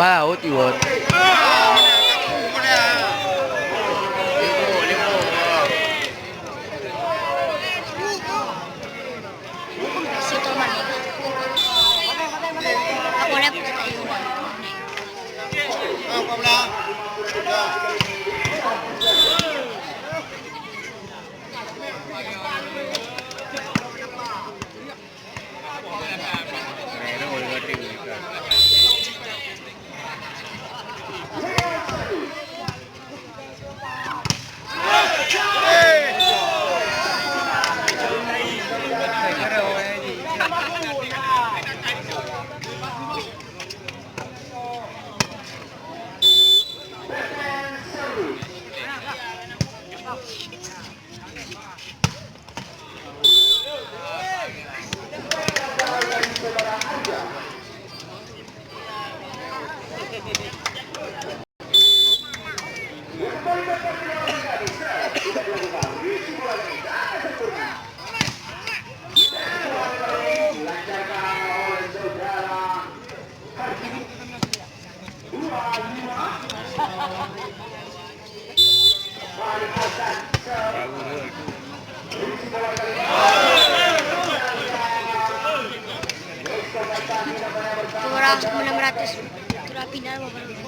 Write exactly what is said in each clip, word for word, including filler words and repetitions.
Baot iwat. Dua ratus, enam ratus. Kurang pindah mau berapa?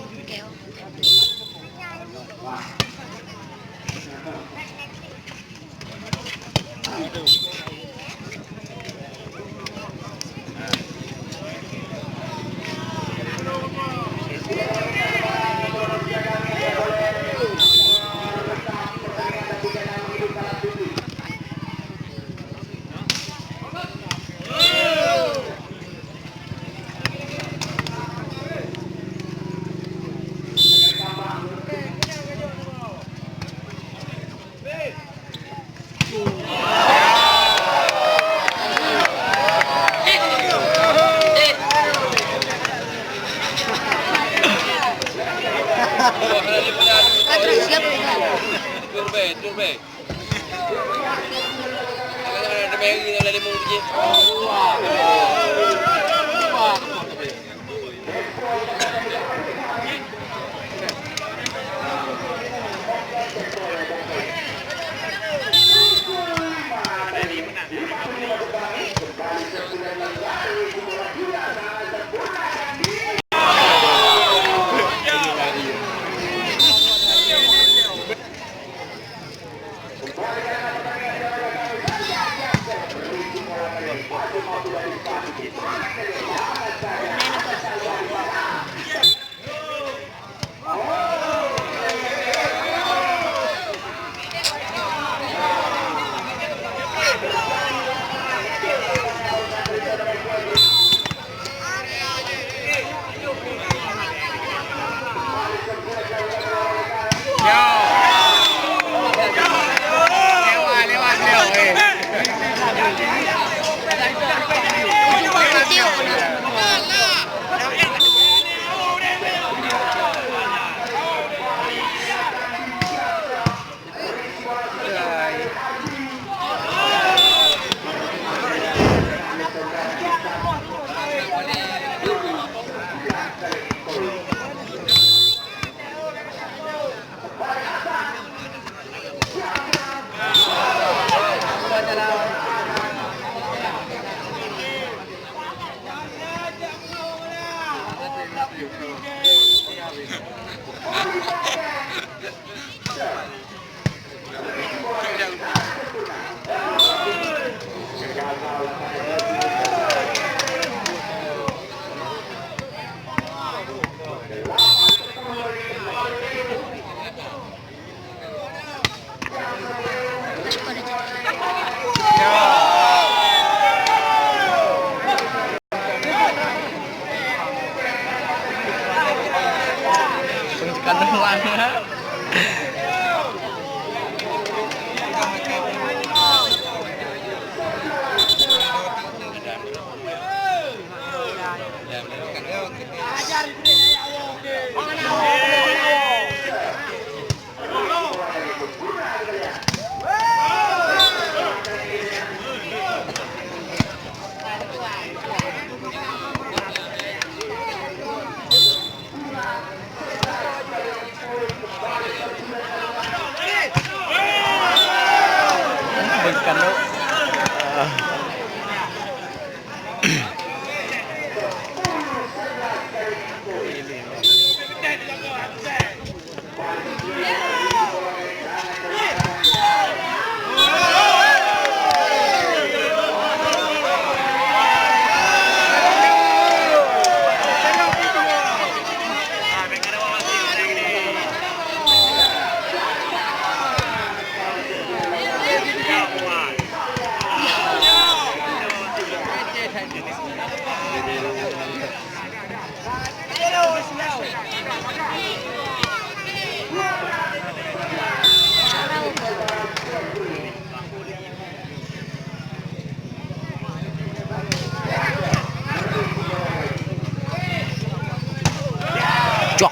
Cok.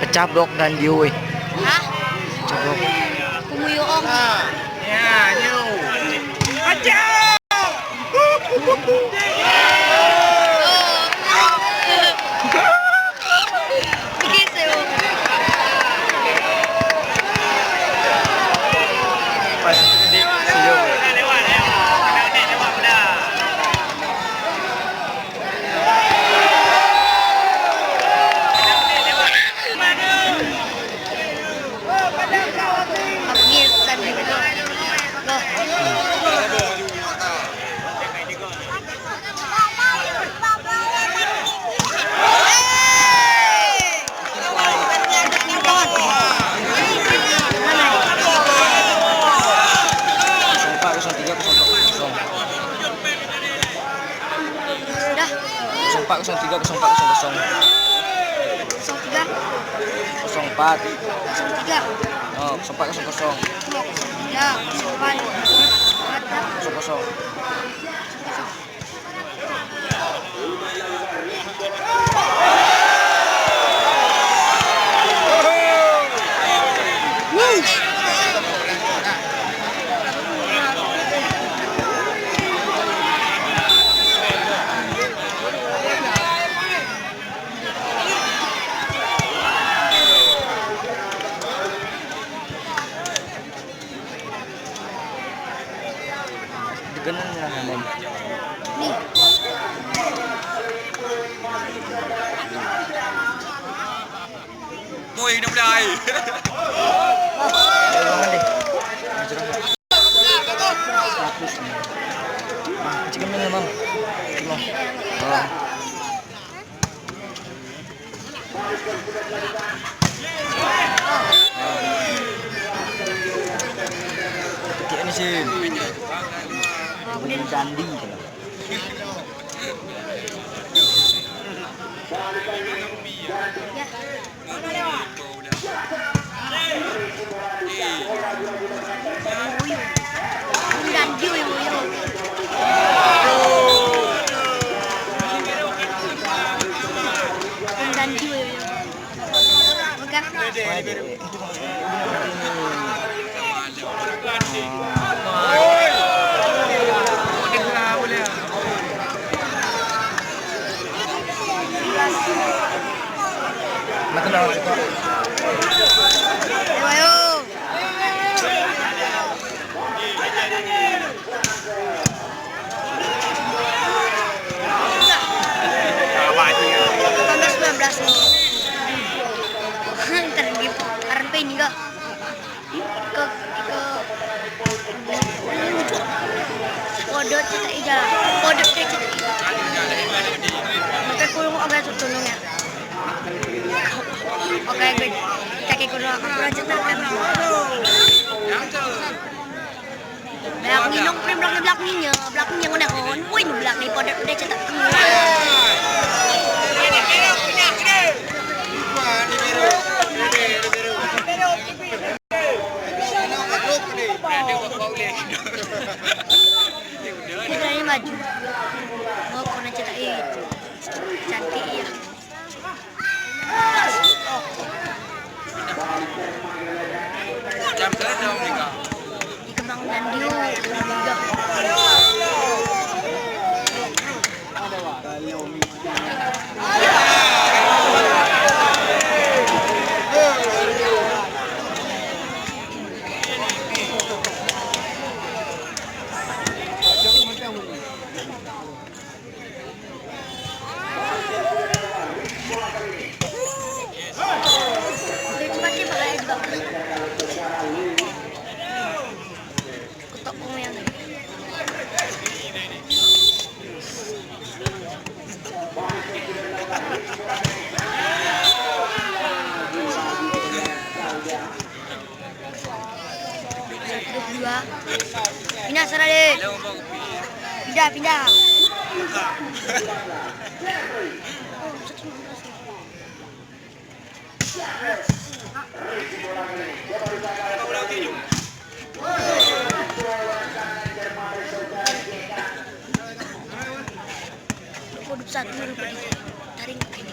Pecah blok dan diu, eh. Hah? Pecah blok. Kumuyuong. Ya, niu. Pecah. Kosong empat, kosong tiga, kosong empat, kosong. Sudah. Kosong empat, kosong tiga, kosong empat, kosong kosong. Kosong tiga. Kosong empat. Kosong tiga. Oh, kosong empat, kosong kosong. Ya, kosong empat. Kosong kosong. Dekenan na, Mam. Ni. Boy, hidup dah. Ayo, Mam, deh. Seratus. Ah, kecil mana, Mam? Kecil, Mam. Ah. Kecil ini sih. Ini candi. Delapan belas, sembilan belas nih. Ntar di R P ini enggak. Ika, ika. Podot cita ija. Podot cita ija. Maka kulung oga tutulung ya. Oke, good. Cita kulung oga tutulung. Blak ni nong, blak ni, blak ni nya, blak ni nya ngunahon. Win, blak ni podot cita. Kita ini maju. Oh, kena cetak itu. Cantik ya. Jam berapa, Om Rika? Di Kembang dan Dio. Dua. Pindah sana deh. Pindah, pindah. Kodok satu rupa di taring ini.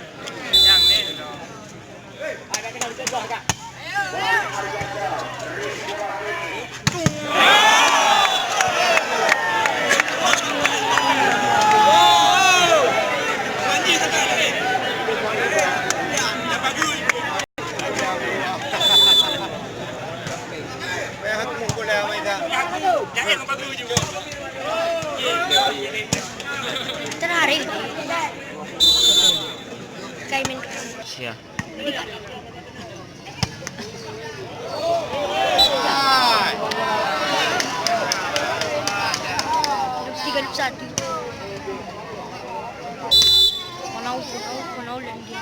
Terakhir. Kaimin. Siya. Tiga puluh satu. Panau, panau, panau, dan dia.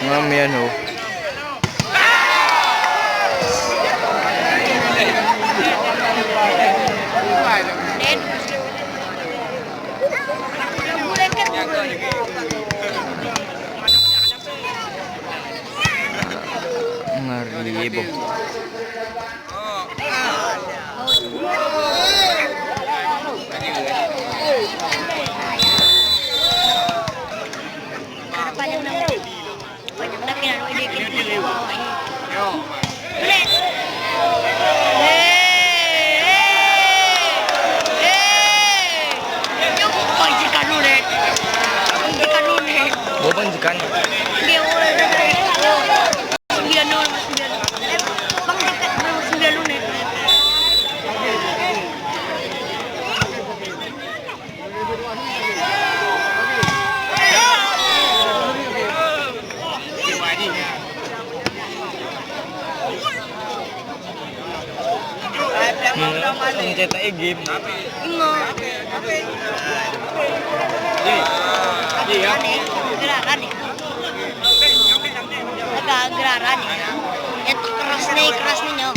Ngam yan ho. Ngari bo. Bo panjikan. Sembilan nol, sembilan nol. Eh, Bang, dekat, Bang, sembilan nol, eh. Hmm, ang ceta'y game. Ingo. Ane, geraran, eh. Aga geraran, eh. Eto keras ne, keras ne, nyo.